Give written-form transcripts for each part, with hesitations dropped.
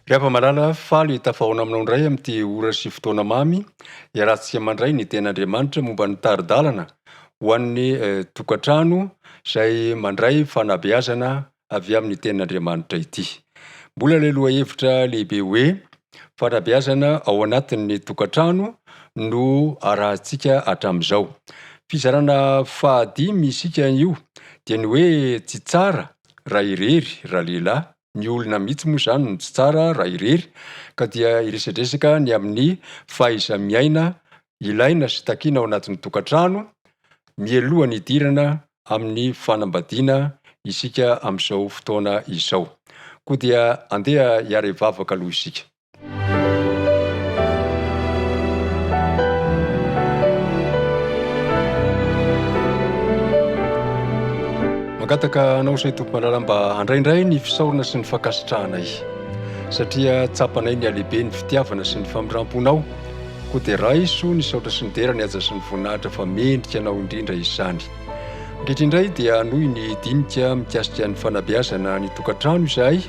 Ry hava-malala, faly tafahaona aminao indray amin'ity ora sy fotoana mamy iarahantsika mandray ny Tenin'Andriamanitra momba ny tari-dalana ho an'ny tokantrano izay mandray fanabeazana avy amin'ny Tenin'Andriamanitra ity. Mbola ilay lohahevitra lehibe hoe fanabeazana ao anatin'ny tokantrano no arahantsika hatramin'izao. Fizarana fahadimy isika io dia ny hoe tsy tsara raha irery ralehilahy Ny olona mihitsy moa izany no tsy tsara raha irery ka dia hiresadresaka ny amin'ny fahaiza-miaina ilaina sy takiana ao anatin'ny tokantrano mialoha ny hidirana amin'ny fanambadiana isika amin'izao fotoana izao. Koa dia andeha hiara-hivavaka aloha isika. Mangataka anao izay Tompo malala mba handraindray ny fisaorana sy ny fankasitrahanay satria tsapanay ny halehiben'ny fitiavana sy ny famindram-ponao koa dia raiso ny saotra sy ny dera ny haja sy ny voninahitra fa mendrika anao indrindra izany. Ankehitriny indray dia hanohy ny dinika mikasika ny fanabeazana ny tokantrano izahay.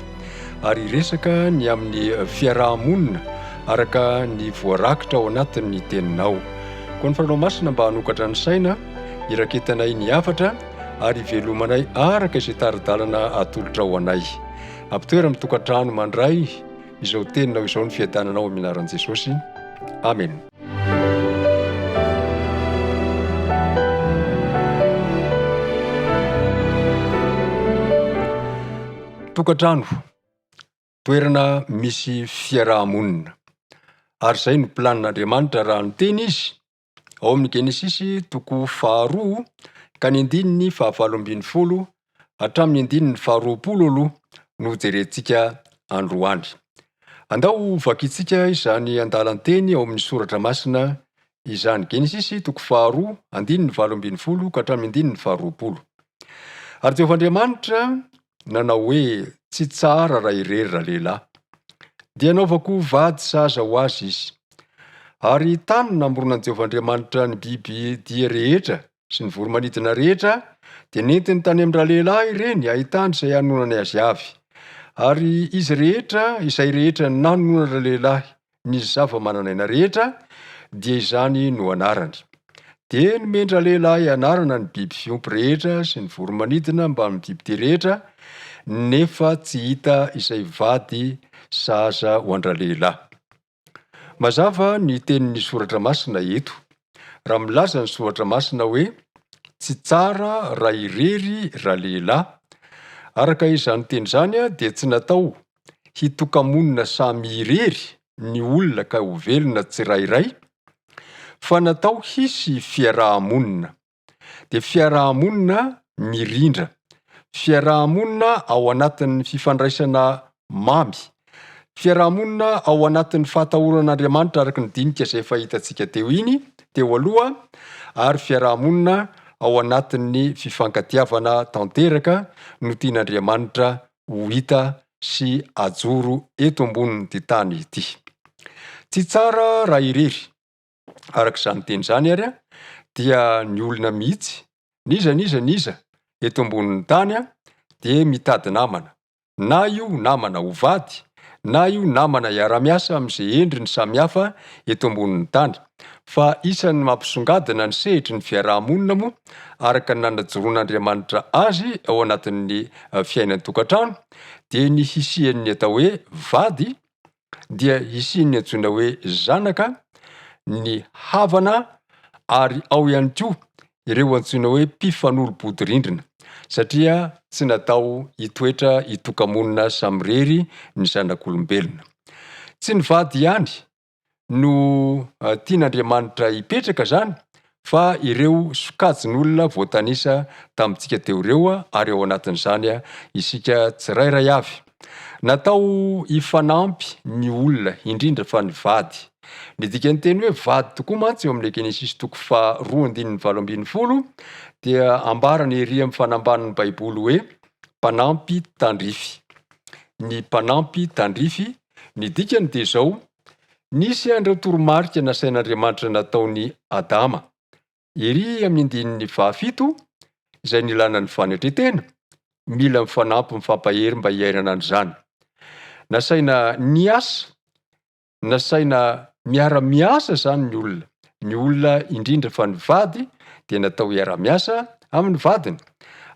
ary hiresaka ny amin'ny fiaraha-monina araka ny voarakitra ao anatin'ny teninao. Koa ny Fanao Masina mba hanokatra ny saina, hiraketanay ny hafatra ary hivelomanay araka izay tari-dalana atolotrao anay. Ampitoero amin'ny tokantrano mandray izao teninao izao ny fiadananao amin'ny anaran'i Jesosy. Amena. Tokantrano, toerana misy fiaraha-monina. Ary izay no planin'Andriamanitra raha niteny izy ao amin'ny Genesisy toko faharoa ka ny andininy fahavalo ambin'ny folo hatramin'ny andininy faharoapolo aloha no jerentsika androany. Andao vakintsika izany andalan-teny ao amin'ny soratra masina izany. Genesisy toko faharoa andininy 18 ka hatramin'ny andininy faharoapolo. Ary Jehovah Andriamanitra nanao hoe, Tsy tsara raha irery ralehilahy. Dia hanaovako vady sahaza ho azy izy. Ary tany namoronan'i Jehovah Andriamanitra ny biby dia rehetra sy ny voro-manidina rehetra, dia nentiny tany amin-dralehilahy ireny hahitany izay hanonany azy avy. Ary izy rehetra, izay rehetra nanonan-dralehilahy ny zava-manan'aina rehetra, dia izany no anarany. Dia nomen-dralehilahy anarana ny biby fiompy rehetra sy ny voro-manidina mbamin'ny bibidia rehetra, nefa tsy hita izay vady sahaza ho an-dralehilahy. Mazava ny tenin'ny Soratra Masina eto, raha milaza ny Soratra Masina hoe tsy tsara raha irery ralehilahy. Araka izany teny izany dia tsy natao hitoka-monina samy irery ny olona ka ho velona tsirairay fa natao hisy fiaraha-monina. Dia fiaraha-monina mirindra, fiaraha-monina ao anatin'ny fifandraisana mamy, fiaraha-monina ao anatin'ny fahatahoran'Andriamanitra araka ny dinika izay efa hitantsika teo iny, teo aloha, ary fiaraha-monina ao anatin'ny fifankatiavana tanteraka no tian'Andriamanitra ho hita sy ajoro eto ambonin'ity tany ity. Tsy tsara raha irery, araka izany teny izany ary dia ny olona mihitsy, n'iza n'iza n'iza eto ambonin'ny tany dia mitady namana, na io namana ho vady, na io namana hiara-miasa amin'izay endriny samihafa eto ambonin'ny tany. Fa isan'ny mampisongadina ny sehatry ny fiaraha-monina moa, araka ny nanajoroan'Andriamanitra azy ao anatin'ny fiainan-tokantrano, dia ny hisian'ny atao hoe vady, dia hisian'ny antsoina hoe zanaka, ny havana ary ao ihany koa ireo antsoina hoe mpifanolo-bodirindrina satria tsy natao hitoetra hitoka-monina samirery ny zanak'olombelona. Tsy ny vady ihany no tian'Andriamanitra hipetraka izany fa ireo sokajin'olona voatanisa tamintsika teo ireo ary ao anatin'izany isika tsirairay avy. Natao hifanampy ny olona, indrindra fa ny vady. Ny dikan'ny teny hoe vady tokoa mantsy eo amin'ilay Genesisy toko faharoa andininy 18 dia ambarany ery amin'ny fanambanin'ny Baiboly hoe mpanampy tandrify. Ny mpanampy tandrify, ny dikany dia izao, Nisy an'ireo toromarika nasain'Andriamanitra nataon'i Adama, ery amin'ny andininy fahafito, izay nilana ny fanetren-tena, mila mifanampy mifampahery mba hiainana an'izany. Nasaina niasa, nasaina miara-miasa izany ny olona. Ny olona indrindra fa ny vady dia natao hiara-miasa amin'ny vadiny.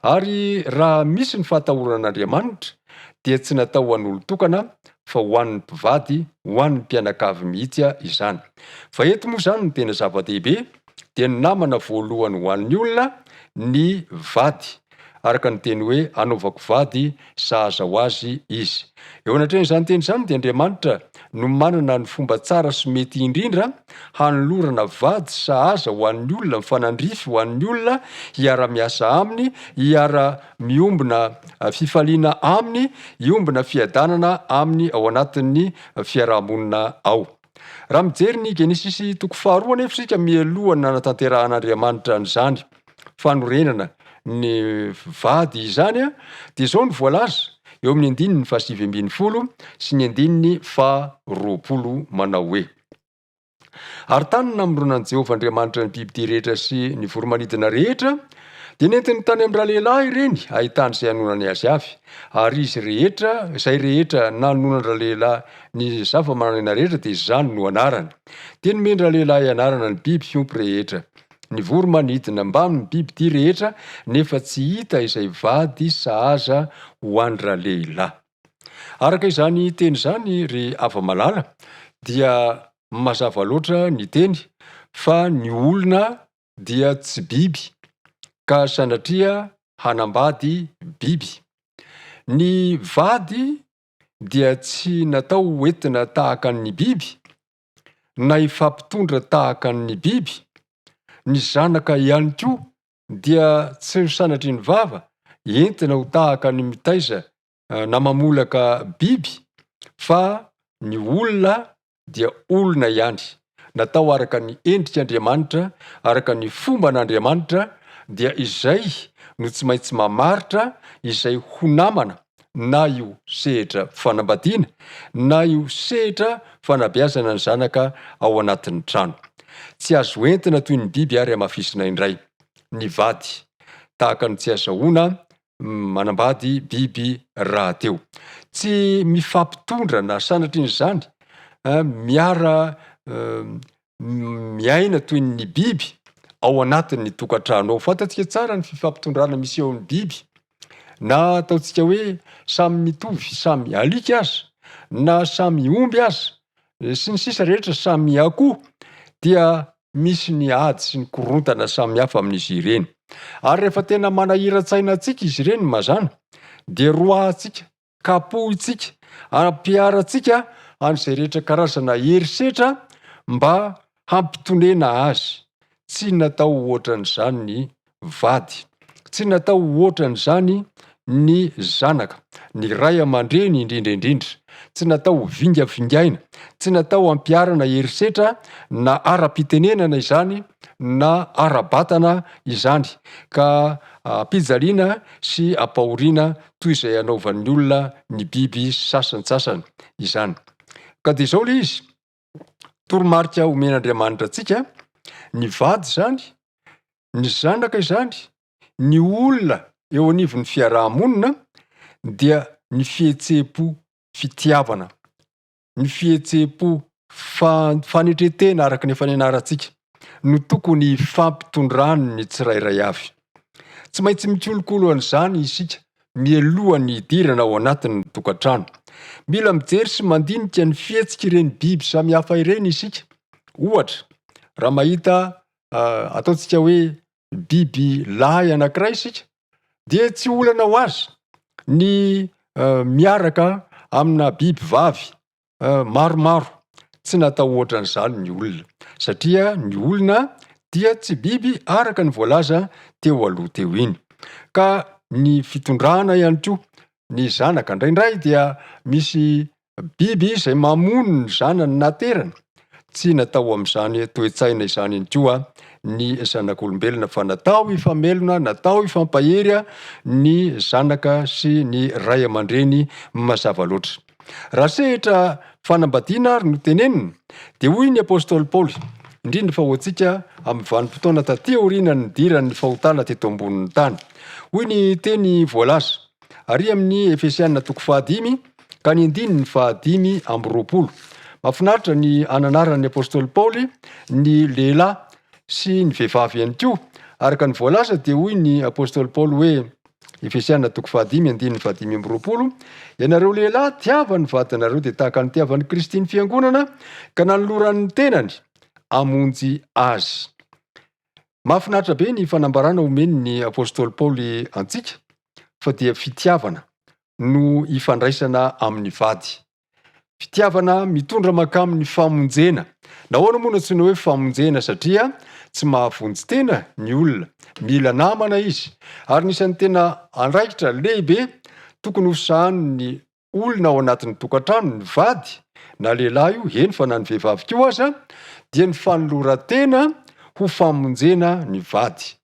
Ary raha misy ny fahatahoran'Andriamanitra dia tsy natao ho an'olon-tokana fa ho an'ny mpivady, ho an'ny mpianakavy mihitsy izany. Fa eto moa izany no tena zava-dehibe dia ny namana voalohany ho an'ny olona ny vady, araka ny teny hoe anaovako vady sahaza ho azy izy. Eo anatrehan'izany teny izany dia Andriamanitra no manana ny fomba tsara sy mety indrindra hanolorana vady sahaza ho an'ny olona, mifanandrify ho an'ny olona, hiara-miasa aminy, hiara-miombona fifaliana aminy, hiombona fiadanana aminy ao anatin'ny fiaraha-monina ao. Raha mijery ny Genesisy toko faharoa anefa isika mialohan'ny nanatanterahan'Andriamanitra an'izany fanorenana ny vady izany dia izao no voalaza eo amin'ny andininy faha-19 sy ny andininy faha-20 manao hoe, Ary tany no namoronan'i Jehovah Andriamanitra ny bibidia rehetra sy ny voro-manidina rehetra, dia nentiny tany amin-dralehilahy ireny hahitany izay hanonany azy avy, ary izy rehetra, izay rehetra nanonan-dralehilahy Ny zava-manan'aina rehetra dia izany no anarany. Dia nomen-dralehilahy anarana ny biby fiompy rehetra, ny voro-manidina mbamin'ny bibidia rehetra, nefa tsy hita izay vady sahaza ho an-dralehilahy. Araka izany teny izany, ry hava-malala, dia mazava loatra ny teny fa ny olona dia tsy biby ka sanatria hanambady biby. Ny vady dia tsy natao ho entina tahaka ny biby, na hifampitondra tahaka ny biby, ny zanaka ihany koa dia tsy ho sanatria ny vava entina ho tahaka ny mitaiza na mamolaka biby fa ny olona dia olona ihany, natao araka ny endrik'Andriamanitra, araka ny fomban'Andriamanitra, dia izay no tsy maintsy mamaritra izay ho namana na io sehatra fanambadiana na io sehatra fanabeazana ny zanaka ao anatin'ny trano. Tsy azo entina toy ny biby ary hamafisina indray ny vady, tahaka ny tsy azahoana manambady biby rahateo. Tsy mifampitondra na sanatrian'izany miara miaina toy ny biby ao anatin'ny tokantrano ao. Fantatsika tsara ny fifampitondrana misy eo amin'ny biby, na ataontsika hoe samy mitovy, samy alika aza, na samy omby aza, sy ny sisa rehetra samy akoho dia misy ny ady sy ny korontana samihafa amin'izy ireny. Ary rehefa tena manahiran-tsaina antsika izy ireny mazàna dia roahantsika, kapohintsika, ampiharantsika an'izay rehetra karazana herisetra mba hampitonena azy. Tsy natao ho ohatran'izany ny vady. Tsy natao ho ohatran'izany ny zanaka, ny ray aman-dreny indrindra indrindra. Tsy natao ho vingavingaina, tsy natao hampiharana herisetra na ara-pitenenana izany na ara-batana izany ka ampijaliana sy ampahoriana toy izay anaovan'ny olona ny biby sasantsasany izany. Ka dia izao ilay izy, toromarika omen'Andriamanitra antsika, ny vady izany, ny zanaka izany, ny olona eo anivon'ny fiaraha-monina dia ny fihetseham-po fitiavana, ny fihetseham-po fanetren-tena araka ny efa nianarantsika no tokony hifampitondrany ny tsirairay avy. Tsy maintsy mikolokolo an'izany isika mialohan'ny hidirana ao anatin'ny tokantrano. Mila mijery sy mandinika ny fihetsik'ireny biby samihafa ireny isika. Ohatra, raha mahita ataontsika hoe biby lahy anankiray isika dia tsy olana ho azy ny miaraka amina biby vavy maromaro. Tsy natao ohatran'izany ny olona satria ny olona dia tsy biby araka ny voalaza teo aloha teo iny. Ka ny fitondrana ihany koa ny zanaka indraindray dia misy Biby izay mamono ny zanany naterany. Tsy natao amin'izany toe-tsaina izany ihany koa ny zanak'olombelona fa natao hifamelona, natao hifampahery ny zanaka sy ny ray aman-dreny mazava loatra. Raha sehatra fanambadiana ary no tenenina dia hoy ny apostoly Paoly, indrindra fa ho antsika amin'ny vanim-potoana taty aoriana nidiran'ny fahotana teto ambonin'ny tany. Hoy ny teny voalaza. Ary amin'ny Efesiana toko fahadimy. ka ny andininy faha-25. Mahafinaritra ny ananaran'ny apostoly Paoly ny lehilahy sy ny vehivavy ihany koa. Araka ny voalaza dia hoy ny apostoly Paoly hoe, Efesiana toko fahadimy andininy faha-25, Ianareo lehilahy, tiava ny vadinareo dia tahaka ny tiavan'i Kristy ny fiangonana ka nanolorany ny tenany hamonjy azy. Mahafinaritra be ny fanambarana omen'ny apostoly Paoly antsika fa dia fitiavana no ifandraisana amin'ny vady. Fitiavana mitondra mankamin'ny famonjena. Nahoana moa no antsoina hoe famonjena? Satria tsy mahavonjy tena ny olona, mila namana izy. Ary ny isan'ny tena andraikitra lehibe tokony ho sahanin'ny olona ao anatin'ny tokantrano, ny vady, na lehilahy io, eny fa na ny vehivavy koa aza, dia ny fanoloran-tena ho famonjena ny vady.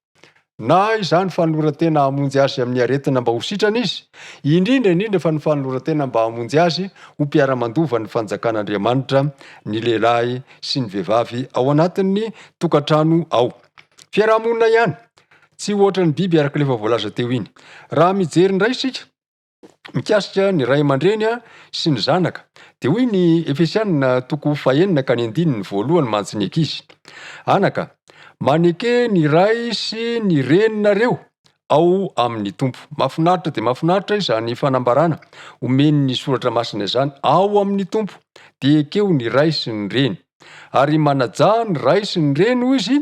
Na izany fanoloran-tena hamonjy azy amin'ny aretina mba ho sitrana izy, indrindra indrindra fa ny fanoloran-tena mba hamonjy azy ho mpiara-mandova ny fanjakan'Andriamanitra ny lehilahy sy ny vehivavy ao anatin'ny tokantrano ao. Fiaraha-monina ihany, tsy hoatran'ny biby araka ilay efa voalaza teo iny. Raha mijery indray isika, mikasika ny ray aman-dreny sy ny zanaka. Dia hoy ny Efesianina toko fahenina ka ny andininy voalohany mantsy ny ankizy, Anaka, maneke ny ray sy ny reninareo ao amin'ny Tompo. Mahafinaritra dia mahafinaritra izany fanambarana omen'ny Soratra Masina izany, ao amin'ny Tompo dia ekeo ny ray sy ny reny. Ary manajà ny ray sy ny reny hoy izy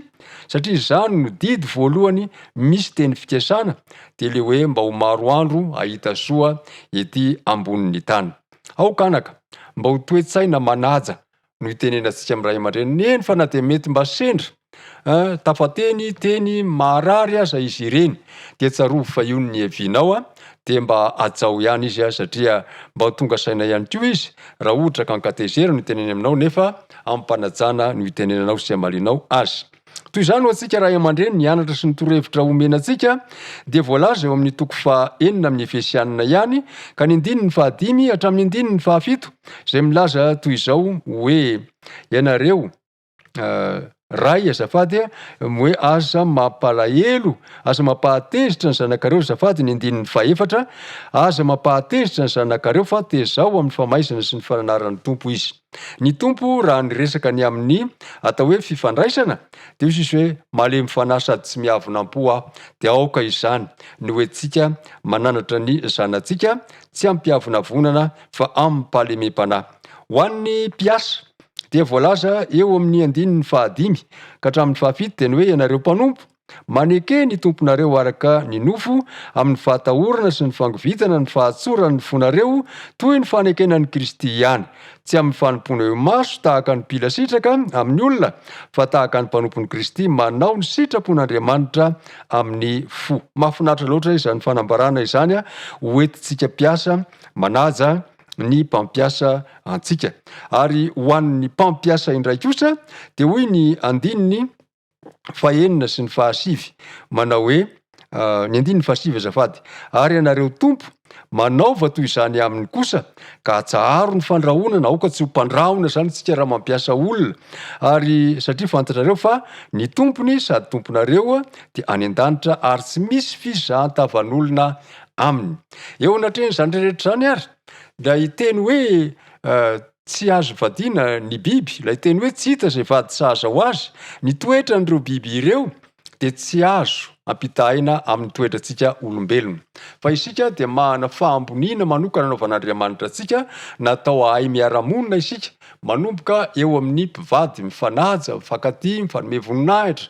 satria izany no didy voalohany misy teny fikasana dia le hoe mba ho maro andro hahita soa ety ambonin'ny tany. Aoka anaka mba ho toe-tsaina manaja no itenenantsika amin'ny ray aman-dreny eny fa na dia mety mba sendra Tafateny teny maharary aza izy ireny dia tsarovy fa io ny niavianao dia mba hajao ihany izy satria mba ho tonga saina ihany koa izy raha ohatra ka ankatezera no itenenany aminao nefa amim-panajana no itenenanao sy amalianao azy. Toy izany ho antsika ray aman-dreny ny anatra sy ny torohevitra omena antsika dia voalaza eo amin'ny toko faha enina amin'ny Efesianina ihany ka ny andininy fahadimy hatramin'ny andininy fahafito izay milaza toy izao hoe ianareo Ray azafady a, hoe aza mampalahelo, aza mampahatezitra ny zanakareo azafady ny andininy fahefatra, aza mampahatezitra ny zanakareo fa tezao amin'ny famaizana sy ny fananaran'ny Tompo izy. Ny Tompo raha niresaka ny amin'ny atao hoe fifandraisana dia hoy izy hoe malemy fanahy sady tsy miavona am-po aho, dia aoka izany no hoentintsika mananatra ny zanatsika tsy amim-piavonavonana fa amim-pahalemem-panahy. Ho an'ny mpiasa dia voalaza eo amin'ny andininy fahadimy ka hatramin'ny fahafito dia ny hoe ianareo mpanompo, maneke ny tomponareo araka ny nofo amin'ny fahatahorana sy ny fangovitana ny fahatsoran'ny fonareo toy ny fanekena an'i Kristy ihany, tsy amin'ny fanompoana eo imaso tahaka ny mpila sitraka amin'ny olona fa tahaka ny mpanompon'i Kristy manao ny sitrapon'Andriamanitra amin'ny fo. Mahafinaritra loatra izany fanambarana izany hoentintsika mpiasa manaja ny mpampiasa antsika. Ary ho an'ny mpampiasa indray kosa dia hoy ny andininy fahenina sy ny fahasivy manao hoe, ny andininy fahasivy azafady, ary ianareo Tompo, manaova toy izany aminy kosa, ka atsaharo ny fandrahonana, aoka tsy ho mpandrahona izany isika raha mampiasa olona, ary satria fantatrareo fa ny Tompony sady Tomponareo dia any an-danitra ary tsy misy fizahan-tavan'olona aminy. Eo anatrehan'izany rehetra izany ary, ilay teny hoe tsy azo vadiana ny biby, ilay teny hoe tsy hita izay vady sahaza ho azy, ny toetran'ireo biby ireo dia tsy azo ampitahaina amin'ny toetrantsika olombelona. Fa isika dia manana fahamboniana manokana anaovan'Andriamanitra antsika, natao hahay miara-monina isika, manomboka eo amin'ny mpivady mifanaja, mifankatia, mifanome voninahitra,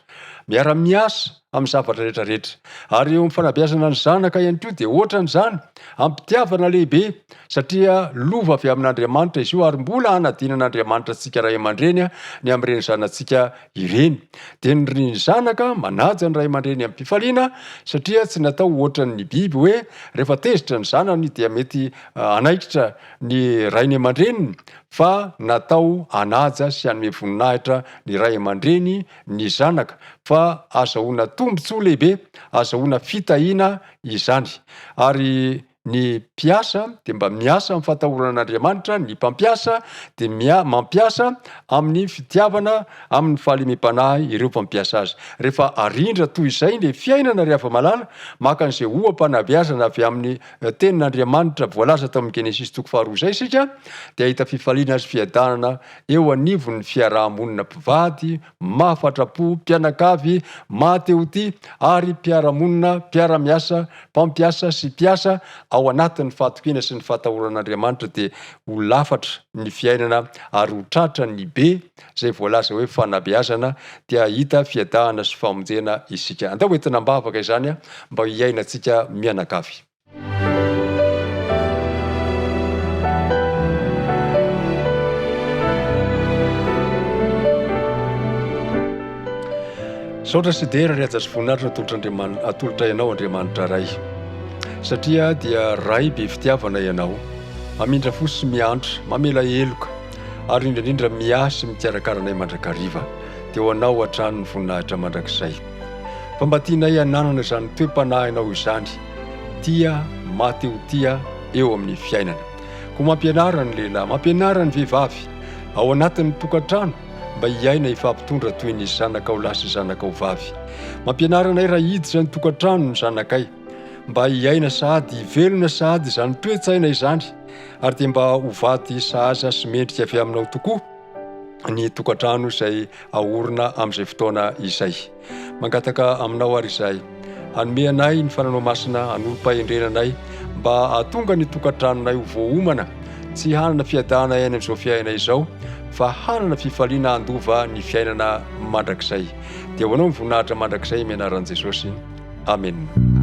miara-miasa, amin'ny zavatra rehetra rehetra. Ary eo amin'ny fanabeazana ny zanaka ihany koa dia ohatran'izany, am-pitiavana lehibe, satria lova avy amin'Andriamanitra izy io ary mbola hanadinan'Andriamanitra antsika ray aman-dreny ny amin'ireny zanatsika ireny. Dia ny zanaka manaja ny ray aman-dreny am-pifaliana satria tsy natao ohatran'ny biby hoe rehefa tezitra ny zanany dia mety hanaikitra ny rainy aman-dreniny fa natao hanaja sy hanome voninahitra ny ray aman-dreny ny zanaka fa azahoana tombontsoa lehibe, azahoana fitahiana izany. Ary. Ny mpiasa dia mba miasa amin'ny fahatahorana an'Andriamanitra, ny mpampiasa dia mia mampiasa amin'ny fitiavana, amin'ny fahalemem-panahy ireo mpampiasa azy. Rehefa arindra toy izay ny fiainana ry hava-malala, maka an'izay oha-panabeazana avy amin'ny Tenin'Andriamanitra voalaza tao amin'ny Genesisy toko faharoa izay isika, dia hahita fifaliana sy fiadanana eo anivon'ny fiaraha-monina mpivady, mahafatra-po, mpianakavy, maha-te-ho-tia ary mpiara-monina, mpiara-miasa, mpampiasa sy mpiasa ao anatin'ny fahatokiana sy ny fahatahoran'Andriamanitra dia ho lafatra ny fiainana ary ho tratra ny be izay voalaza hoe fanabeazana dia hahita fiadahana sy famonjena isika. Andao entina am-bavaka izany mba hiainantsika mianakavy. Saotra sy dera ry haja sy voninahitra atolotr'Andriamanitra atolotra ianao Andriamanitra Ray. Satria dia Ray be fitiavana ianao. Mamindra fo sy miantra, mamela heloka ary indrindra indrindra miahy sy mikarakara anay mandrakariva. Dia ho anao hatrany ny voninahitra mandrakizay. Fa mba tianay hananana izany toe-panahinao izany, tia, maty ho tia eo amin'ny fiainana. Koa mampianara ny lehilahy, mampianara ny vehivavy ao anatin'ny tokantrano mba hiaina hifampitondra toy ny zanakao lahy sy zanakao vavy. Mampianara anay raha hiditra ny tokantrano ny zanakay, mba hiaina sahady, hivelona sahady izany toe-tsaina izany, ary dia mba ho vady sahaza sy mendrika avy aminao tokoa ny tokantrano izay aorina amin'izay fotoana izay. Mangataka aminao ary izahay, hanome anay ny Fananao Masina, hanolo-pahendrena anay, mba hahatonga ny tokantranonay ho voaomana, tsy hanana fiadahana ihany amin'izao fiainana izao, fa hanana fifaliana handova ny fiainana mandrakizay. Dia ho anao ny voninahitra mandrakizay amin'ny anaran'i Jesosy. Amena.